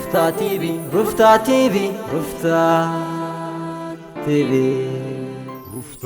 ሩፍታ ቲቪ፣ ሩፍታ ቲቪ፣ ሩፍታ ቲቪ። ሩፍታ።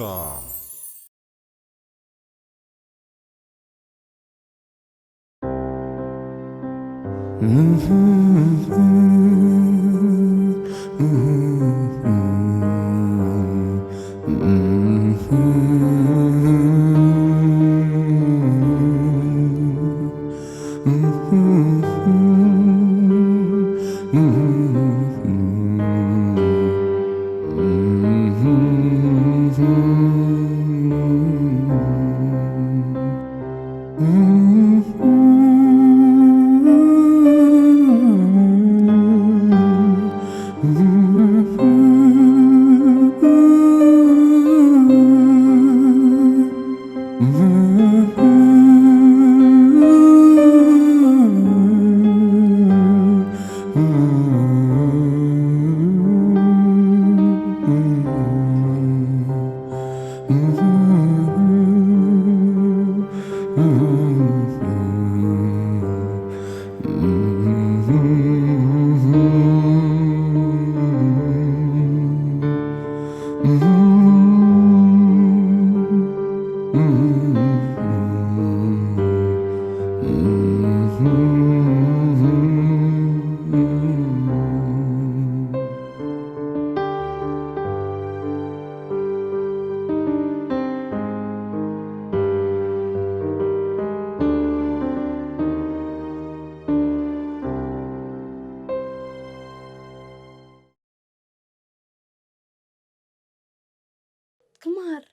ክማር፣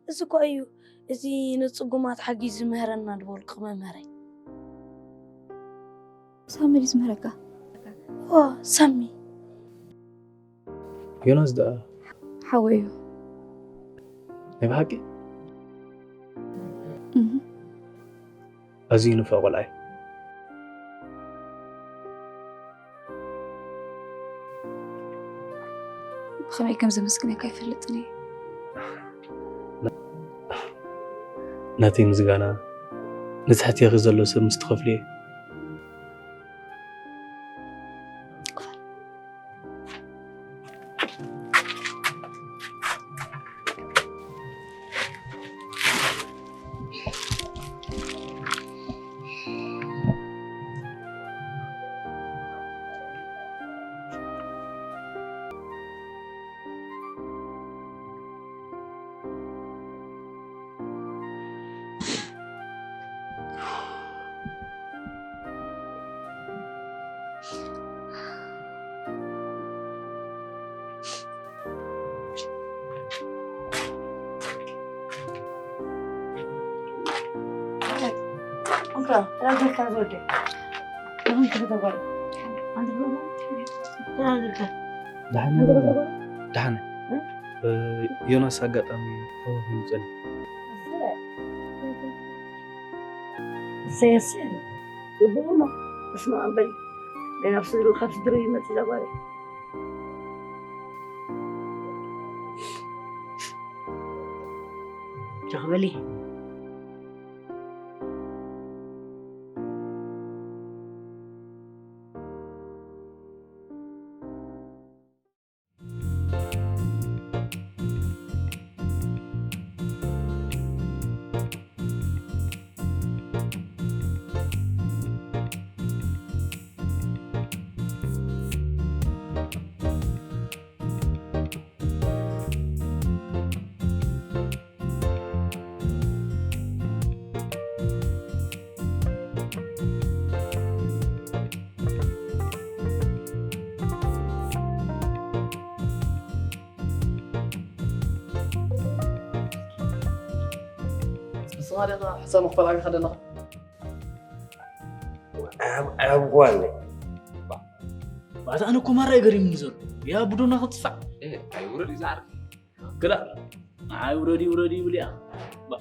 እዚ እኮ እዩ፣ እዚ ንጽጉማት ሓጊዙ ዝምህረና ዝበልኩ መምህረይ። ሳሚ ድዩ ዝምህረካ? ኦ፣ ሳሚ። ዮናስ ደኣ ሓወይ እዩ። ናይ ብሓቂ? እህ። ኣዝዩ ንፉዕ ቆልዓ እዩ። ብኸመይ ከም ዘመስግነካ ኣይፈልጥን እየ። ናተይ ምስጋና ንትሕቴኺ ዘሎ ሰብ ምስ ትኸፍልዮ እዩ። እንካ፣ ራገካ ዝወደ። ኣሁን ከተባለ። ደሓን ደሓን። እ? ዮናስ ኣጋጣሚ ተዋሂኑ ጸኒሑ። እሰይ፣ እሰይ። ጽቡቕ እሞ፣ እስማዕ እምበይ። ገና ኣብ ስድሪ፣ ካብ ስድሪ ይመጽእ እዛ ጓለይ። ሸኽ በሊ። ንስኻ ዲኻ ሓሳብ ምኽፋል ዓቢኻ ዘለኻ? ኣብ፣ ኣብ ጓለይ። ባዕዳ ኣነ እኮ ማራ እዩ ገሪሙኒ ዘሎ። ያ ቡዶና ክትፋዕ። እ፣ ኣይውረድ እዩ ዝዓርፍ። ክላ፣ ንዓይ ውረዲ ውረዲ ይብል እያ። ባ።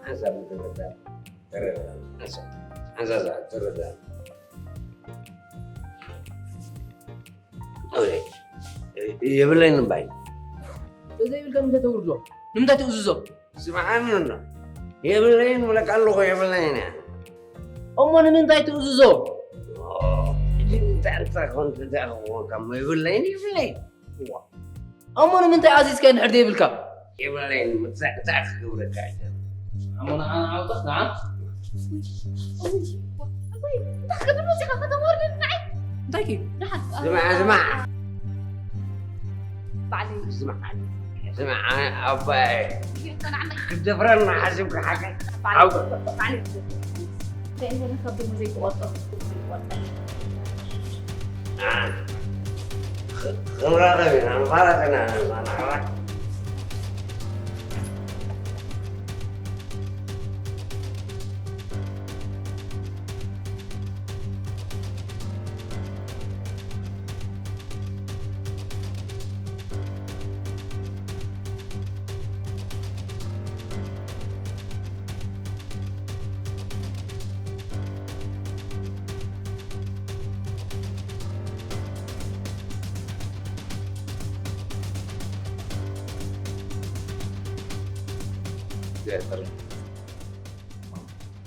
ሓንሳብ ምትርዳእ፣ ተረዳእ። ሓንሳብ፣ ሓንሳብ ትርዳእ። ኦይ፣ የብለይን እምባይ። ተዘይብልካ ንምንታይ ተውርዶ? ንምንታይ ትእዝዞ? ስምዓኒ ኣሎ። የብለይን እብለካ ኣለኹ፣ የብለይን እያ። እሞ ንምንታይ ትእዝዞ? ሕጂ ኣንታ ኮንት ደኣ ካብ የብለይን ይብለይ። እዋ። እሞ ንምንታይ ኣዚዝካ እንድሕር ዘይብልካ? የብለይን፣ ምትዕታዕ ክገብረካ ኣይደልን። እሞ ንዓ ንዓውጣ፣ ንዓ። እንታይ ክትብሉ እዚኻ ከተማርደኒ ንዓይ? እንታይ ከ? ደሓን። ስማዕ፣ ስማዕ። ባዕለይ። ስማዕ፣ ስማዕ፣ ኣባይ። ይኸናዕመይ። ክትደፍረና ሓሲብካ ሓቀይ? ባዕለይ። ኣው። ባዕለይ። እንታይ እንደሆነ ካብ ደሞዘይ ክቆርጦ፣ ዘይቆርጠ። አ፣ ኽ-፣ ክንራኸብ ኢና፣ ንፋለጥ ኢና፣ ንፋለጥ።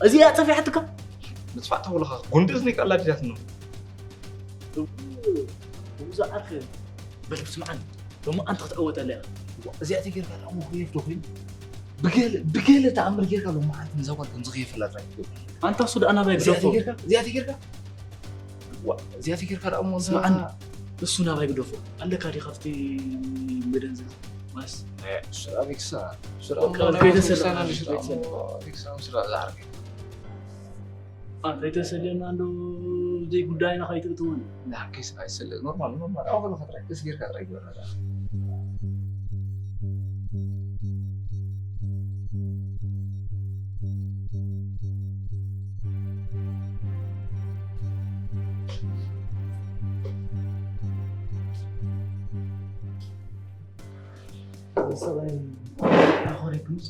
እዚኣ ጸፊሓትካ? ምጽፋዕታ ወለኻ ጉንዲ እዝኒ ቀላዲዳት ነው። እቡ፣ እቡ ዝዓርክ በል ትስምዓኒ። ሎሚ ኣንቲ ክትዕወተላ ኢኻ። እዚኣ ተጌርካ ደኣ እሞ ክየፍ ዶ ኮይኑ? ብገለ፣ ብገለ ተኣምር ጌርካ ሎሚ ዓንቲ ነዛ ጓል ከምዚ ክየፈላ ጥራይ ትገብር። ኣንታ እሱ ደኣ ናባይ እዚኣ ግደፎ። ተጌርካ፣ እዚኣ ተጌርካ? ዋ፣ እዚኣ ተጌርካ ደኣ እሞ እዛ ስምዓኒ። እሱ ናባይ ግደፎ። ኣለካ ዲኻ ኣብቲ መደንዘዚ? ማስ። እ፣ እሱ ደኣ ቢክሳ፣ እሱ ደኣ በቃ እሞ ከይተሰለ፣ ናባይ ቢክሳ፣ ከይተሰለ። እሱ ደኣ እሞ ቢክሳ፣ እሱ ደኣ ዝዓርከይ። ኣ፣ ከይተሰልየና እንዶ ዘይጉዳይና ከይትእትውን። ንሓቂ ስለ ኣይሰልእ፣ ኖርማል፣ ኖርማል። ኣብ ከለኻ ጥራይ፣ ቀስ ጌርካ ጥራይ ግበራ ደኣ። ሰብኣይ ኣኾሪኩምስ?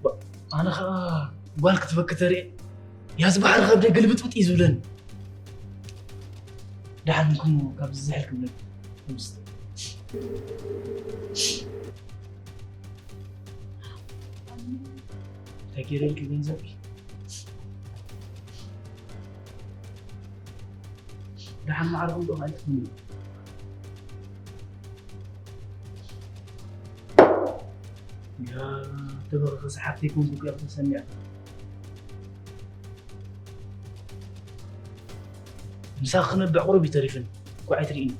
ባ-፣ ኣነ ኸኣ ጓል ክትበኪ ተርኢ፣ ያዝ ባሕሪ ከብደይ ግልብጥብጥ እዩ ዝብለኒ። ደሓን እንኩሞ ካብዚ ዝሕል ክብለኪ። እንታይ ገይረ ኢልኪ ገንዘብ? ደሓን ማዕረ ከምኡ ማለት እዩ። ያ፣ ተበኽኺ ሰሓብተይ ኮንኩ እኮ ተሰሚዐ። ምሳኺ ክነብዕ ቁሩብ እዩ ተሪፍኒ። እኮ ኣይትርእይኒ።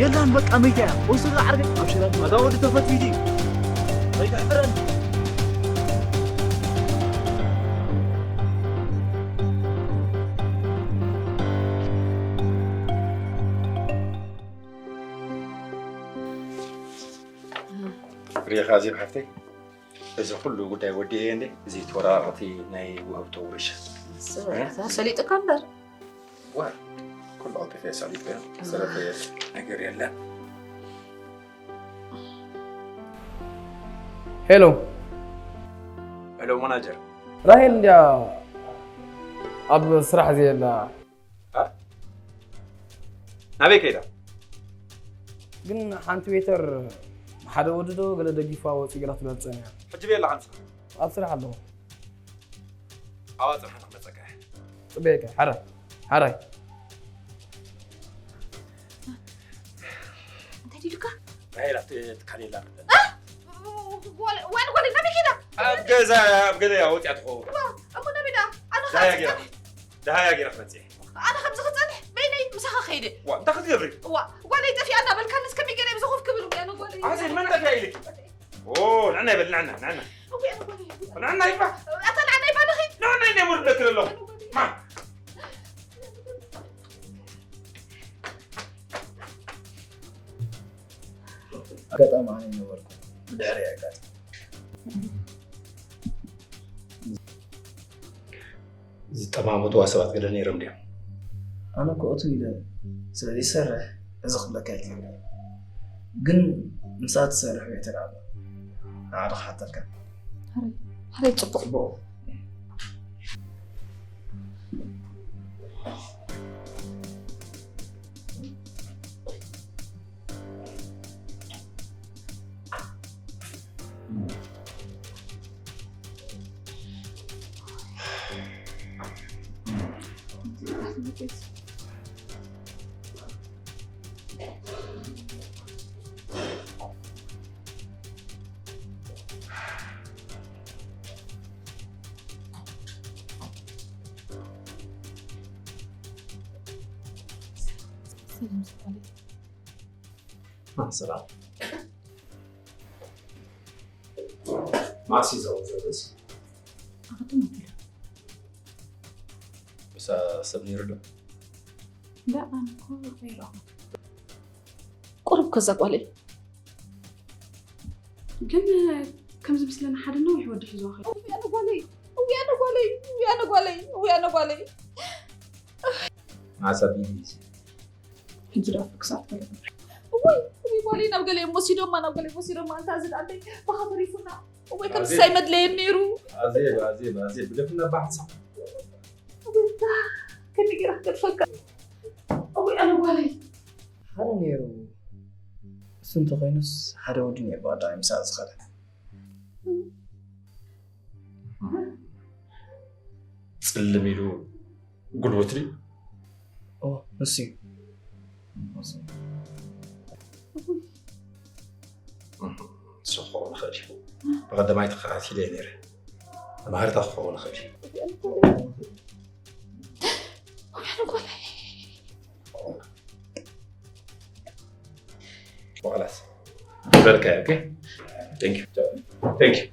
የላን በቃ መይታ እያ። ወስድ ዓርከይ። ኣብሽራ፣ ኣታ ወዲ ተፈትዩ ድዩ? ኣይትሕፍረን። ሪኻ ዜብ ሓፍተይ፣ እዚ ኩሉ ጉዳይ ወዲኤ እንዴ? እዚ ተወራቐቲ ናይ ውህብቶ ውርሻ። እታ ሰሊጥካ እምበር። ዋ፣ ኩሉ ቀልጢፈ ሰሊጠ። ዝተረፈ ነገር የለን። ሄሎ። ሄሎ ማናጀር። ራሄል እንዲያ ኣብ ስራሕ ዘየላ። ናበይ ከይዳ? ግን ሓንቲ ዌተር ሓደ ወዲ ዶ ገለ ደጊፋ ወፂ ገላ ትበልፀን እያ። ሕጂ በየላ ሓንሳ ኣብ ስራሕ ኣለኹ። ኣዋ ፅንሓ ንክመፀካ እየ። ፅበየካ ሓራይ ሓራይ። እንታይ ዲልካ? ራሄል ኣብቲ ትካል የላ። ዋን ጓል ናበይ ከይዳ? ኣብ ገዛ ኣብ ገለ እያ ወፂኣ ትኸውን። እሞ ናበይ ዳ? ኣነ ደሃያ ገይራ ደሃያ ገይራ ክመፅእ እየ። ኣነ ከምዚ ክፀንሕ በይነይ ምሳኻ ከይደ። ዋ እንታይ ክትገብሪ? ዋ ጓለይ ጠፊኣ እናበልካ ንስ ከመይ ገይረ ብዝኾፍ ክብል እያ ንጓለይ። ኣዜ መን ጠፊኣ ኢልክ? ኦ ንዕና ይበል ንዕና ንዕና እውይ ኣነ ጓለይ። ንዕና ይባ ኣታ ንዓና ይባልኺ። ንዕና ይነ ሙር ብለክር ኣለኹ። ማ ኣጋጣሚ ኣነ ይነበርኩ ብድሕሪ ኣጋጣሚ ዝጠማመትዋ ሰባት ገለ ነይሮም ድዮም? ኣነ ኮ እቱ ኢለ ስለ ዘይሰርሕ እዚ ክብለካ ይክእል እየ። ግን ንሳ ትሰርሕ ቤት ኣላ ንዓደ ክሓተልካ ሓረይ ጽቡቕ ሰላም ማሲ ዘው ዘበስ ኣኸተም ኣቢላ ምሳ ሰብ ነይሩ ዶ? ዳ ኣነ እኮ ኣይረኣኹ ቁሩብ ከዛ ጓለይ ግን ከምዚ ምስለና ሓደ ነዊሕ ወዲ ሒዝዋ ኸ እውይ ኣነ ጓለይ እውይ ኣነ ጓለይ እውይ ኣነ ጓለይ እውይ ኣነ ጓለይ ማሳ ቢዚ ሕጂ ዳ ክሳብ ፈለጥ እወይ እወይ ጓለይ ናብ ገለ እዮም ወሲዶማ ናብ ገለ እዮም ወሲዶማ እንታ እዚ ዳኣለይ ባኻ ተሪፉና እወይ ከም ሳይ መድለየን ነይሩ ኣዜብ ኣዜብ ኣዜብ ብደፍና ባሕሳ ከመይ ገይራ ክገድፈካ እወይ ኣነ ጓለይ ሓደ ነይሩ እሱ እንተኮይኑስ ሓደ ወዲ ነይሩ ኣዳሚ ምሳእ ዝኸደ ፅልም ኢሉ ጉልበት ድዩ? ንሱ እዩ ንሱ ክኸውን ይኽእል እዩ። ብቐዳማይ ተኸታቲለ እየ ነይረ። ተማሃርታ ክኸውን ይኽእል እዩ። ወይሓን ጓለይ وخلاص. بالك اوكي. Thank you. Thank you.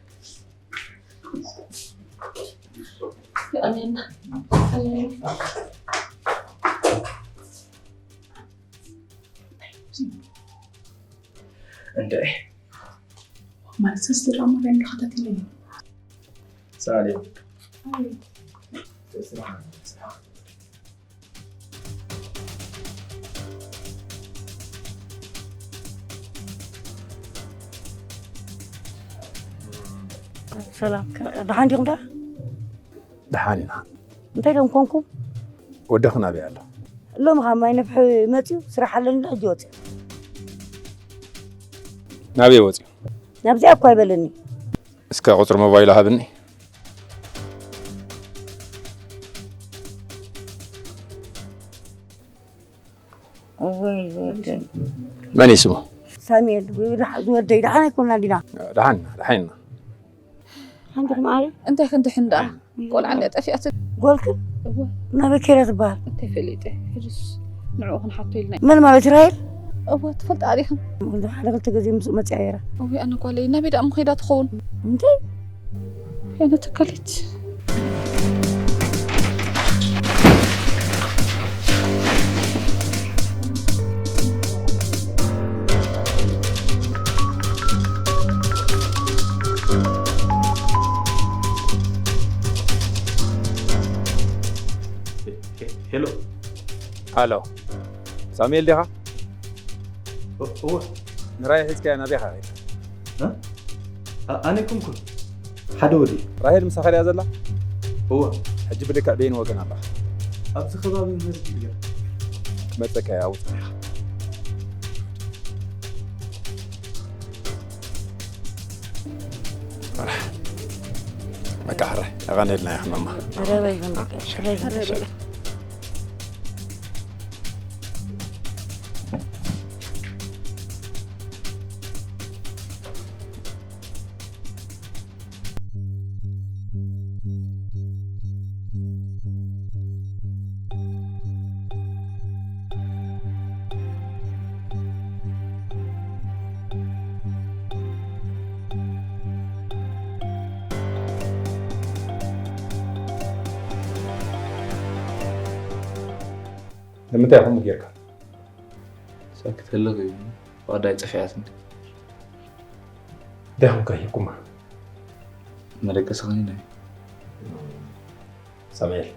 ኣሜን ኣሜን እንደ ማለት ስድራ ማርያም ተኸታቲለ እዩ ሳሌም ሰላም ደሓን ዲኹም ዳ ደሓን ኢና እንታይ ደም ኮንኩም ወደኽን ኣበይ ኣሎ ሎሚ ካብ ማይ ነፍሒ መፅዩ ስራሕ ኣለኒ ሕጂ ወፅዩ ናበይ ወፅዩ ናብዚኣ እኳ ይበለኒ እስከ ቁፅሪ ሞባይሉ ሃብኒ መን እዩ ስሙ ሳሙኤል ዝወደይ ደሓን ኣይኮና ዲና ደሓን ደሓን ኢና ሓንዲኹም ኣረ እንታይ ክንድሕን ደኣ ቆልዓ እንድያ ጠፊኣት ጎልክ እወ ናበይ ከይዳ ትበሃል እንታይ ፈሊጠ ሕጅስ ንዕኡ ክንሓቶ ኢልና መን ማለት ራሄል እወ ትፈልጣ ዲኽን ሓደ ክልተ ግዜ ምስኡ መፅያ ነይራ እወ ኣነ ጓለይ ናበይ ደኣ ምኸይዳ ትኸውን እንታይ ፌነ ተካሊት ሄሎ። ኣሎ። ሳሙኤል ዲኻ? እ-፣ እወ። ንራሄል ሒዝካያ ናበይ ኢኻ ከይድካ? እ? ኣ-፣ ኣነ ኣይኮንኩን። ሓደ ወዲ። ራሄል ምሳኻ ድያ ዘላ? እወ። ሕጂ ብልክዕ በይን ወገን ኣላ። ኣብዚ ከባቢ ዩኒቨርሲቲ ድያ? ክመጸካ እያ፣ ኣብኡ ጸኒሕካ። በቃ ሕራይ፣ ኣቐኒልና ኢና ሕመማ። ረበይ ግን በቃ፣ ረበይ ግን በቃ። ንምንታይ ከምኡ ጌርካ? ሰክተለይ እዩ። ዋዳይ ጠፊኣትኒ። እንታይ ኮንካ ሂብኩማ? መደቀሲ ኸኒና እዩ። ሳሙኤል፣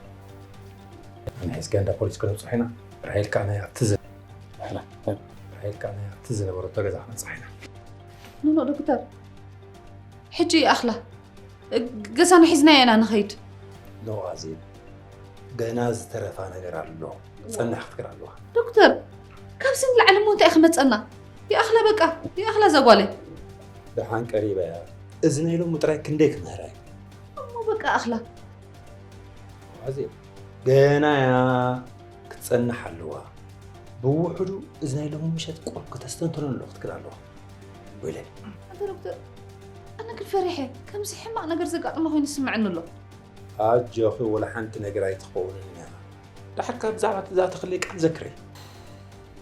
ኣነ ሒዝካ እንዳ ፖሊስ ከነብጽሖ ኢና። ራሄል ከኣ ናይ ኣብቲ ዝ-፣ ራሄል ከኣ ናይ ኣብቲ ዝነበረቶ ገዛ ክነብጽሓ ኢና። ኖ፣ ኖ፣ ዶክተር። ሕጂ ይኣኽላ። ገዛና ሒዝናያ ኢና ንኸይድ። ኖ፣ ኣዜብ፣ ገና ዝተረፋ ነገር ኣሎ። ክጸንሕ ክትክር ኣለዋ። ዶክተር፣ ካብዚ ንላዕሊ እሞ እንታይ እዩ ክመጸና? ይኣኽላ በቃ፣ ይኣኽላ እዛ ጓለይ። ደሓን ቀሪበያ። እዚ ናይ ሎሚ ጥራይ ክንደይ ክምህራ እዩ? እሞ በቃ ኣኽላ። ኣዜብ፣ ገና እያ ክትጸንሕ ኣለዋ። ብውሑዱ እዚ ናይ ሎሚ ምሸት ቁሩብ ክተስተንትኖ ኣሎ ክትክል ኣለዋ። ወይለይ። ኣንታ ዶክተር፣ ኣነ ግን ፈሪሐ። ከምዚ ሕማቕ ነገር ዘጋጥማ ኮይኑ ይስምዐኒ ኣሎ። ኣጆኺ፣ ወላ ሓንቲ ነገር ኣይትኸውንን እያ። ደሓር ካብ ብዛዕባ እዛ ተኽሊ ቃል ዘክሪ።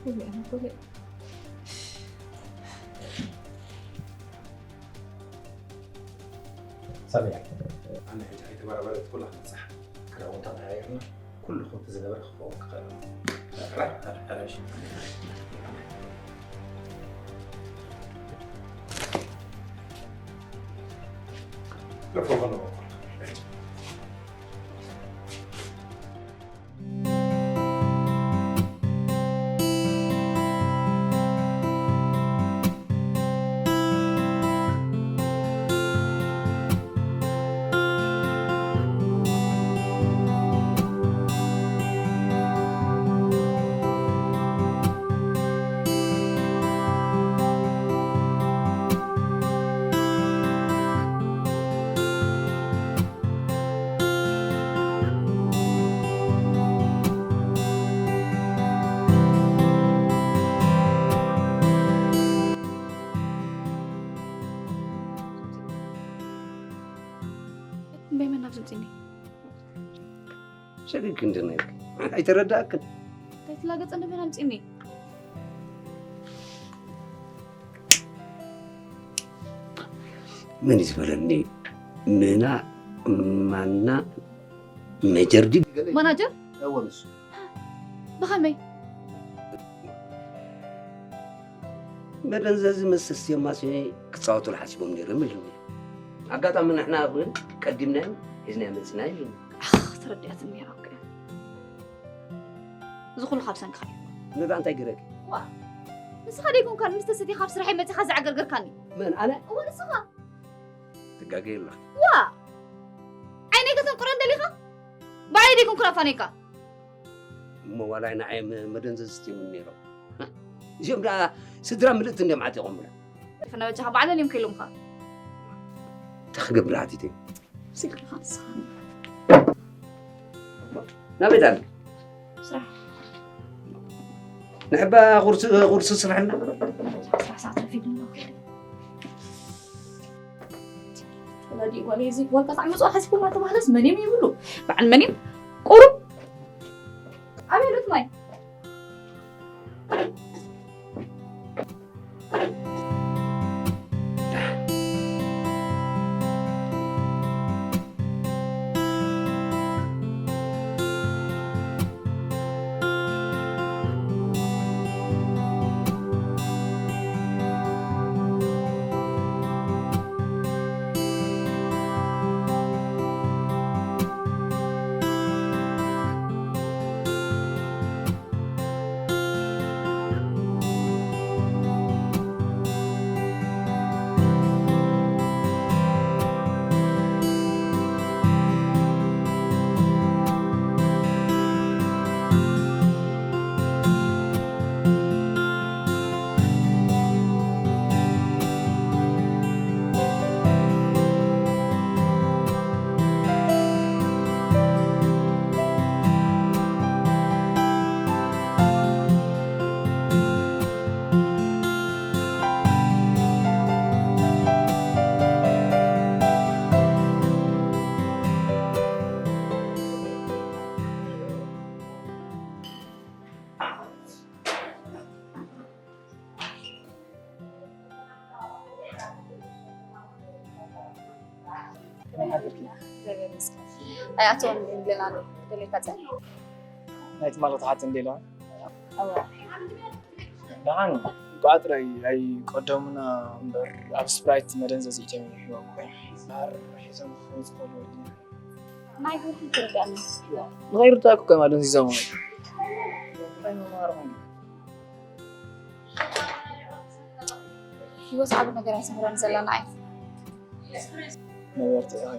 ወይለይ፣ ኣነ ወይለይ። ሳሚያ፣ ኣነ ሕጂ ኣይተበራበረት ኩላ ክንብጻሕ። ክዳውንታ ተቀያይርና ኩሉ ከምቲ ዝነበረ ክኸውን ክኽእል። እምበይ መን ናብ ዝምፅኒ? ሸሪክ እንድነርክ ኣይተረዳእክን። እንታይ ትላገጸ እንደ መን ኣምፅኒ? መን እዩ ዝበለኒ? ምና ማና መጀር ድዩ? ማናጀር? እወ፣ ንሱ። ብኸመይ? መደንዘዚ መስተ ስቴማሲ ክጻወቱሉ ሓሲቦም ነይሮም ኢሉኒ። ኣጋጣሚ ንሕና እውን ቀዲምናዮም ሒዝናዮ መጺና ኢሉኒ። ኣኽ፣ ተረዲኣትኒ ነይራ እኮ እያ። እዚ ኩሉ ካብ ሰንክኻ እዩ። ንዳ እንታይ ገረኪ? ዋ፣ ንስኻ ደይኮንካ ምስ ተሰዲኻ ካብ ስራሐይ መጺኻ ዘዕገርገርካኒ። መን፣ ኣነ? እወ፣ ንስኻ። ትጋገይ ኣለኻ። ዋ! ዓይነይ ከተንቁረን ደሊኻ? ብዓይነይ ደይኮንኩ ኣፋኒካ። እሞ ዋላ ንዓይ መ-፣ መደንዘዝቲ እዮም ነይሮም። እዚኦም ደኣ ስድራ ምልእቲ እንድዮም ዓጢቖምላ። ፈና በጃኻ ባዕለን እዮም ከይሎምኻ። እንታይ ክገብር ሓቲተ? ስልክኻ ንስኻ። ናበይ ዳን? ስራሕ። ንሕባ ቁርሲ፣ ቁርሲ ስራሕና። ስራሕ ሰዓት ረፊድና። ወላዲ ጓለይ እዚ ጓልካ ካብ መጽኦ ሓሲብኩማ ተባህለስ መን እዮም ይብሉ? በዓል መን እዮም? ቁሩብ። ኣበይ ሉት ማይ? ኣይኣተወን ኢለን ኣሎ። ደልየካ ጸኒሑ። ናይ ትማሊ ክትሓት እንዴ ኢለዋ? እወ። ደሓን፣ እንቋዕ ጥራይ ኣይቀደሙና እምበር፣ ኣብ ስፕራይት መደንዘዚ ኢትዮም ይህቦም እኮ እዮም። ማር ሒዞም ክኸዱ ዝኽእሉ ወዲ። ናይ ግብሪ ትርዳእኒ። ንኸይርዳእኩ እኮ እዮም ኣደንዚዞም። እንታይ ምማርኹም? ህይወት ዓቢ ነገር ኣይሰምረን ዘለና ኣይ። ነበርቲ ኢኻ።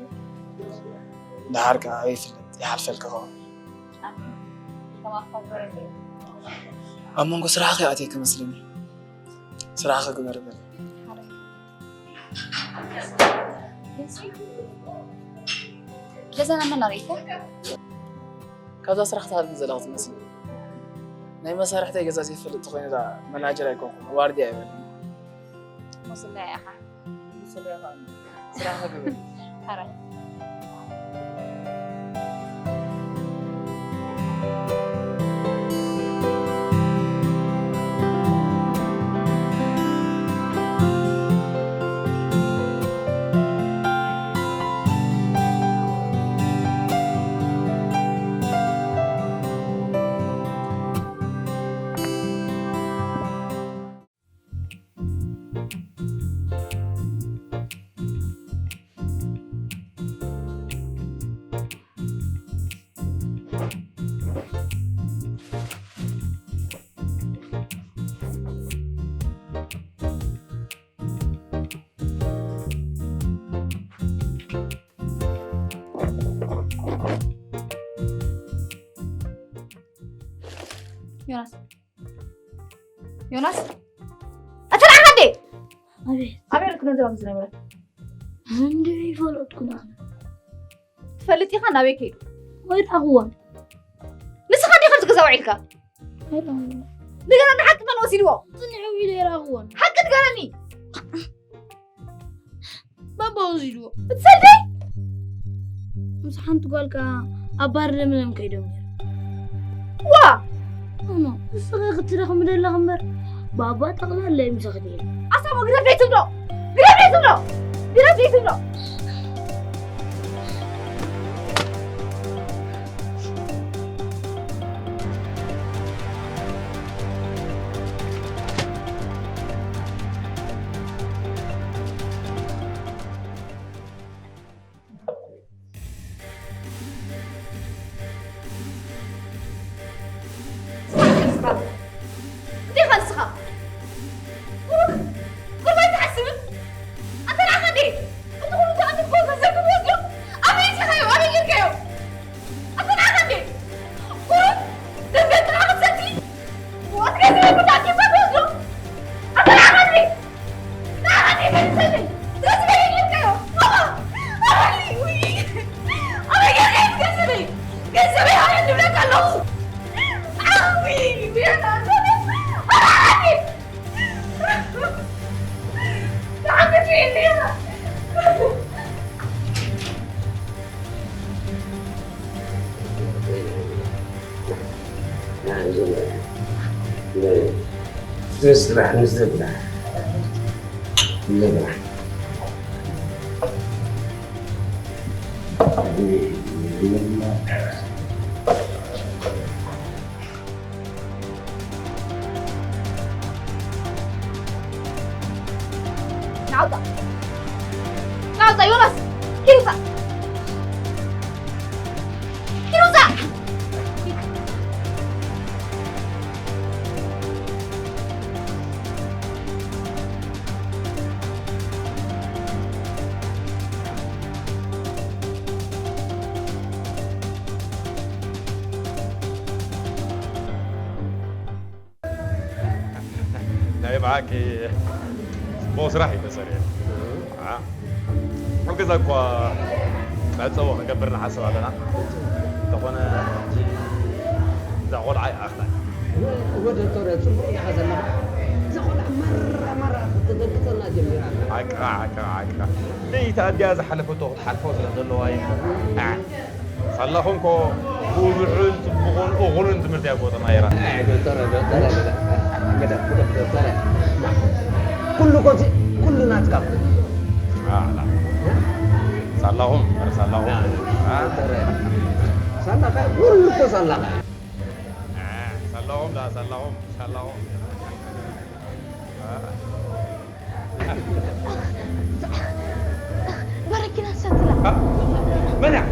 ደሓር ከኣ ይፍለጥ፣ ይሓልፈልካ ከኣ። ኣሜን። ከማኻ ግበረለይ። ኣብ መንጎ ስራሕኺ ኣትየኪ መስለኒ። ስራሕኺ ግበሪ በሊ። ሓራይ። ገዛና መን ኣርእይካ? ካብዛ ስራሕ ክትሃድም ዘለኻ ትመስል። ናይ መሳርሕተይ ገዛ ዘይፈልጥ ተኾይኑ ደኣ መናጀር ኣይኮንኩን፣ ዋርድያ እየ በለኒ። ሙስና ኢኻ። ሙስና ኢኻ። ስራሕኻ ግበር። ሕራይ። ዮናስ፣ ዮናስ፣ ኣታ ንዓኻ እንዴ? ኣቤት። ኣበይ ርክነ ዘባብ ዝነበረ? እንዴ ይፈለጥኩ ንዓኻ። ትፈልጥ ኢኻ ናበይ ከይዱ? ኣይረኣኽዎን። ንስኻ እንዲኻ ኣብዚ ገዛ ውዒልካ? ኣይረኣኽዎን። ንገረኒ፣ ሓቂ መን ወሲድዎ? ጽኒሑ ኢለ ኣይረኣኽዎን። ሓቂ ንገረኒ። ባባ ወሲድዎ። እቲ ሰልደይ? ምስ ሓንቲ ጓል ከኣ ኣብ ባር ለምለም ከይዶም ነይሮም። ዋ! እሞ ንስኺ ክትረኽቢ ደለኺ እምበር፣ ባባ ጠቕላላ እዩ ምሳኺ ነይሩ። ኣሳሞ ግደፍ ደይ ትብሎ! ግደፍ ደይ ትብሎ! ግደፍ ደይ ትብሎ! እንታይ ኢኻ ንስኻ? ቁሩብ፣ ቁሩብ ኣይትሓስብን? ኣንተ ንዓኻ እንዴ? እቲ ኩሉ ዝኣመት ጎል ገንዘብ ክትወስዶ? ኣበይ ኢኻዮ? ኣበይ ጌርካዮ? ኣንተ ንዓኻ እንዴ? ቁሩብ ደም ገጽካ ክትሰቲ? ወት ገንዘብ ጉዳት ይፈትወስዶ? ኣንተ ንዓኻ እንዴ? ዝብላዕ ንዝብላዕ ንብላዕ። ናውጣ! ናውጣ! ዮናስ! ኪድ ውጻእ! ኪድ ውጻእ! ናይ ብሓቂ ጽቡቕ ስራሕ እዩ ተሰሪሑ። አ፣ ኣብ ገዛ እኳ መዕጸዊ ክንገብር ንሓስብ ኣለና። እንተኾነ፣ እዛ ቖልዓ ይኣኽላ። ወ-፣ ወደ ቶረ ጽቡቕ ኢኻ ዘለኻ። እዛ ቖልዓ ማራ ማራ ክትደንግጸና ጀሚራ ኣላ። ሓቅኻ፣ ሓቅኻ፣ ሓቅኻ። ለይቲ ኣዲኣ ዝሓለፈቶ ክትሓልፎ ስለ ዘለዋ እዩ። አ። ሳላ ኾንኮ ብዙሕን ጽቡቕን እኹልን ትምህርቲ ኣጋጠማ ነይራ። ኣይ፣ ዶክተር፣ ዶክተር፣ ግዳ፣ ግዳ፣ ግዳ፣ ዶክተር፣ ማ፣ ኩሉ ኮዚ፣ ኩሉ ናትካ እኮ። ኣላ። እ? ሳ፣ ሳላኹም፣ ኧረ ሳላኹም። አ? ሳላኻ፣ ኩሉ እኮ ሳላኻ። አ፣ ሳላኹም፣ ዳ ሳላኹም፣ ሳላኹም። አ? በረኪና ሰትላ አ? መን እያ?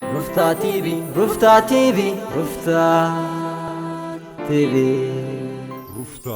ሩፍታ ቲቪ ሩፍታ ቲቪ ሩፍታ ቲቪ ሩፍታ